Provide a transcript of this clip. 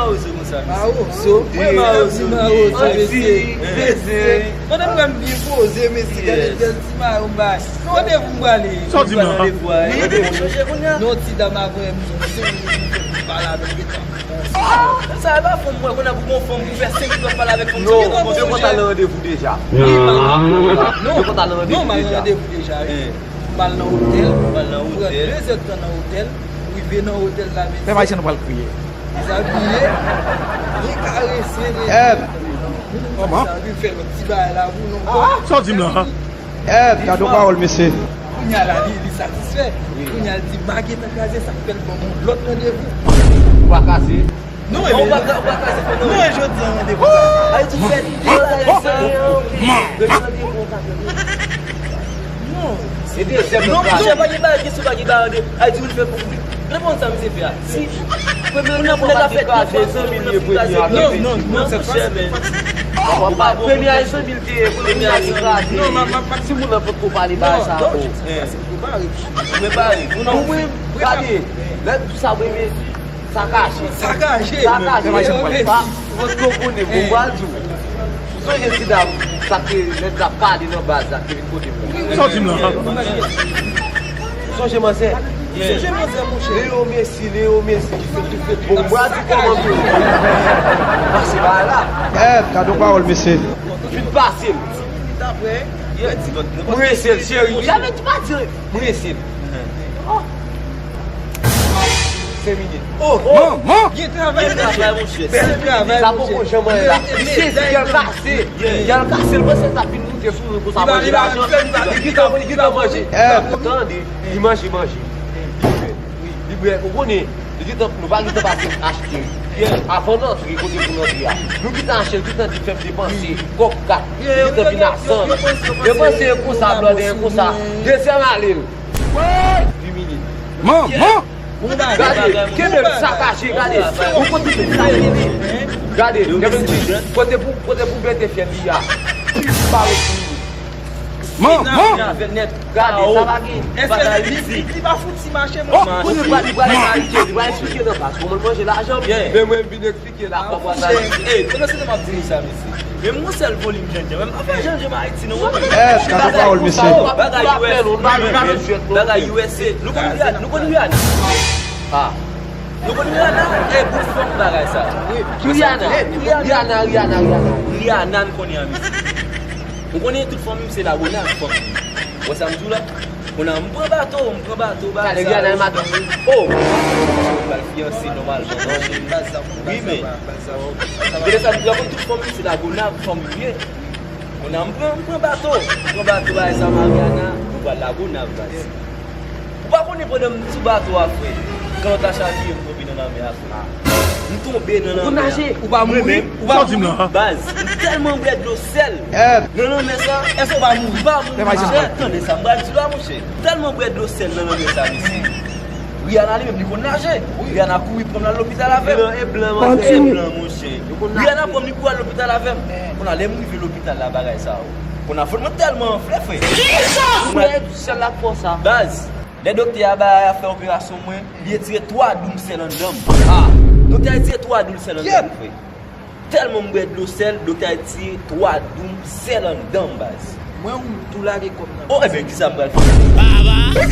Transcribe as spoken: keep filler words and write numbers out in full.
Mawozo konsa, mesye. Mawozo. Mwen mawozo. Mawozo, mesye. Mesye. Tande m wè m byen poze, mesye. Gade bèl ti mayo m bay. Nan randevou m prale. Sa w di m nan? Randevou a, randevou chanje kounye a. Non, ti dam avè m, se li ki fè m pale avèk li. Sa e pa fanm mwen, kounye a pou gon fanm pou fè senk jou w ap pale avèk fanm. Non, mwen konn al nan randevou deja. Mwen konn al nan randevou deja. Non, m al nan randevou deja, wi. M al nan otèl, m pran de zèdtan nan otèl, m rive nan otèl la, mesye. Pèp Ayisyen nou pral kriye. Dezabiye, dekarese, de... Kòman? Sa vin fè lòt ti bagay la pou nou. Sa w di m la? Gade yon pawòl, mesye. Kounye a la, li, li satisfè. Kounye a, l di, "M pa gentan kraze, sa k fè l ban m yon lòt randevou." Ou pa kraze? Non, e pa kraze, non, e jodi a randevou sa. Ay, tou fè de bagay sa yo. Randevou, ou pa kraze. Non. E dezyèm non, kraze. Monchè, pa gen bagay, kesyon pa gen bagay de, ay, di ou l fè pou, reponn sa misye fè a. Si premye nan fè kraze, zanmi l ye premye a. Non, non, non, monchè, men. Premye a zanmi l te ye, premye a li kraze. Non, ma, ma, ma, timoun nan potko pale bagay sa ankò. Prepare. Pou mwen, gade, lè tout sa premye. Sakaje. Sakaje. Sakaje. Pa, ou pa t konprann, bon, m pral di w. Ou sonje ti dam, sa k te, lè n t ap pale nan baz la, k te vin kote m nan? Sa w di m la? Ou sonje manzè? Sonje manzè, monchè. Leo Messi, Leo Messi, ki fè, ki fè. Bon, m pral di kòman pou yo pase bagay la. Gade yon pawòl, mesye. Vin pase l. M rese l, cheri. Javè, ti pa di. M rese l. Senk minit. Oh! Manman! Gen travay, monchè. Bèl travay, monchè. Sa poko janm anyen la. Li sezi, y al kase. Y al kase, l panse l t ap vin moute sou nou konsa manje lajan. Li gentan, li gentan manje. Tande, li manje, manje. Li bwè, ou konnen, li gentan, nou pa gentan pase achte. Avan n antre, kote pou n antre a. Nou gentan achte, l gentan di fè m depanse. Kòb kat. Li gentan vin asann. Depanse konsa, blòdè, konsa. Dezyèm ale l. Uit minit. Manman! Gade, kenbe l sakaje, gade. Ou kontinye sakaje li. Gade, kenbe l di, kote pou, kote pou bete fyèl li a. Pis pare pou li. Manman! Gade, sa pa gen. Èske li, li, li pa fouti mache, monchè? Kounye a li pral esplike, li pral esplike nan baz kòman l manje lajan. Men mwen m vin Ey, pandan se tan m ap di nou sa, mesye. Men m gon sèl volim jènjan. Men m pa fè jènjan Ayiti, non. Èske gade pawòl, mesye? Bagay U S A. Bagay U S A. Nou konn Rihanna? Nou konn Rihanna? Ah. Nou konn Rihanna? E bout fanm bagay sa. Rihanna. Rihanna, Rihanna, Rihanna. Rihanna, n konnen an, mesye. Ou konnen tout fanm se Lagonav, fanm. Wè sa m di w la? Kounye a, m pran bato, m pran bato, bagay sa yo. Gade, gade madanm li. Oh! M pral fiyanse nòmalman, non? Wi, men. Gade sa, m pran tout fanm se Lagonav, fanm li ye. Kounye a, m pran, m pran bato. M pran bato, bagay sa, Mariana, nou pral Lagonav, baz. Ou pa konnen pandan m sou bato a, frè. Kan ta chavire, m tonbe nan lanmè a, frè. M tonbe nan lanmè a. Ou pa mouri, ou pa mouri. Baz, m tèlman bwè dlo sèl nan lanmè sa. Èske ou pa mouri? M pa mouri, monchè. Tande sa m pral di la, monchè. Tèlman bwè dlo sèl nan lanmè sa, mesye. Rihanna li menm, li konn naje. Rihanna kouri pran m al lopital avè m. E blan, monchè. Rihanna pran m, li kouri al lopital avè m. Kounye a, lè m rive lopital la, bagay sa yo. Kounye a, fòt mwen tèlman anfle, frè. Kisa? Bwè dlo sèl la k fè w sa. Baz, lè doktè a ba, a fè operasyon mwen, li retire twa doum sèl anndan m. Ah, doktè a retire twa doum sèl anndan m, frè. Tèlman m bwè dlo sèl, doktè a retire twa doum sèl anndan m, baz. Mwen ou m tou lage kòb nan. Oh, ebyen, kisa m pral fè?